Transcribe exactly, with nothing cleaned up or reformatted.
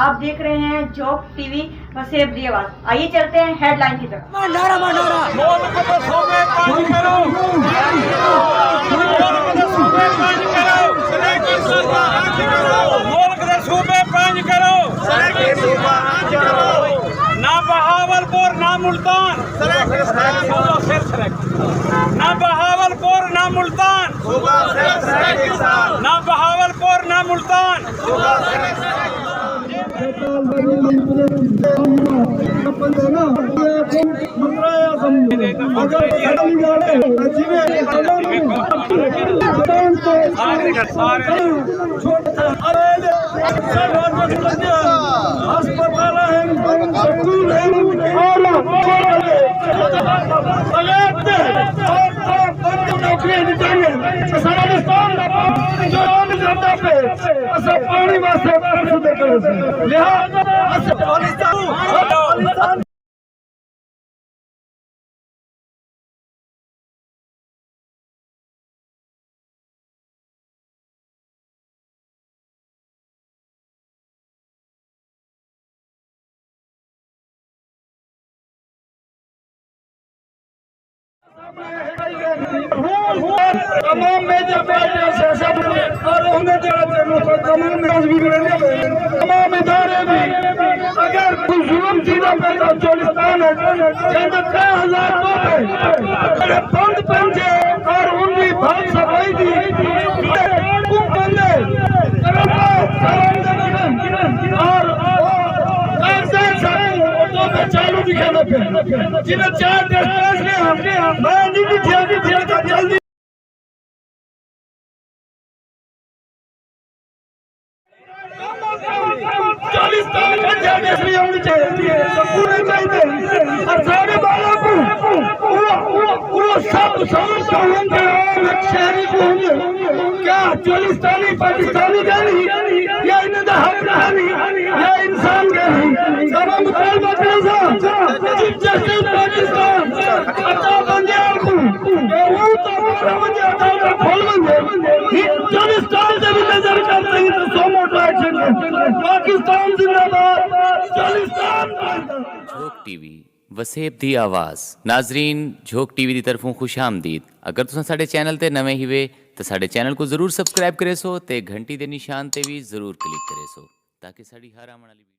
آپ دیکھ رہے ہیں جھوک ٹی وی وسیب دی آواز۔ آئیے چلتے ہیں ہیڈ لائن کی طرف۔ نعرہ مار نعرہ۔ ملک دے صوبے پنج کرو۔ ملک دے صوبے پنج کرو۔ ملک دے صوبے پنج کرو۔ نہ بہاولپور، نہ ملتان۔ نہ بہاولپور، نہ ملتان۔ نہ بہاولپور، نہ ملتان۔ نوکریاں ݙتیاں ڳئن۔ اساں پاکستان دا پاݨی جو عام جاندا پئے، اساں پاݨی واسطے ترسدے پئے ہسے۔ لہذا اساں پاکستان، پاکستان تمام میجر پارٹیاں سیاست اور انہیں جڑا تمام، تمام ادارے بھی، اگر کوئی ظلم تھیندا پئے تاں چولستان ہے، جیندے ترے ہزار توتے، جیڑھے بند پنجے اور ان دی بھل صفائی دی، کوں بندے، اور کاغذات سارے توتے چالو دکھیندے پئے۔ جنہیں چار ٹیسٹ پیش نے ہم، میں نہیں ݙٹھیا کہ جنہیں جلدی چالیس تاریخ پنجاب اس لیے ہونی چاہیے، پورے چاہیے۔ اور سارے بالوں کو وہ، وہ، وہ سب سمجھتا ہوں کہ عام ایک شہری کو ہوں۔ کیا چولستانی پاکستانی کا نہیں؟ یا انہیں دا حق نہیں؟ یا انسان کا نہیں؟ سارا مطالبہ کرے سا، چیف جسٹس پاکستان، عطا بندیال کو، کہ وہ تو ہمارا وجہ عطا کا کھول بندے۔ ہندوستان سے بھی نظر کرتے ہیں تو سو موٹو ایکشن ہے۔ پاکستان زندہ باد، چولستان زندہ باد۔ جھوک ٹی وی، وسیب دی آواز۔ ناظرین، جھوک ٹی وی دی طرفوں خوش آمدید۔ اگر تساں ساڈے چینل تے نویں ہیوے تاں ساڈے چینل کوں ضرور سبسکرائب کریسو تے گھنٹی دے نشان تے وی ضرور کلک کریسو تاکہ ساڈی ہر آوݨ والی ویڈیو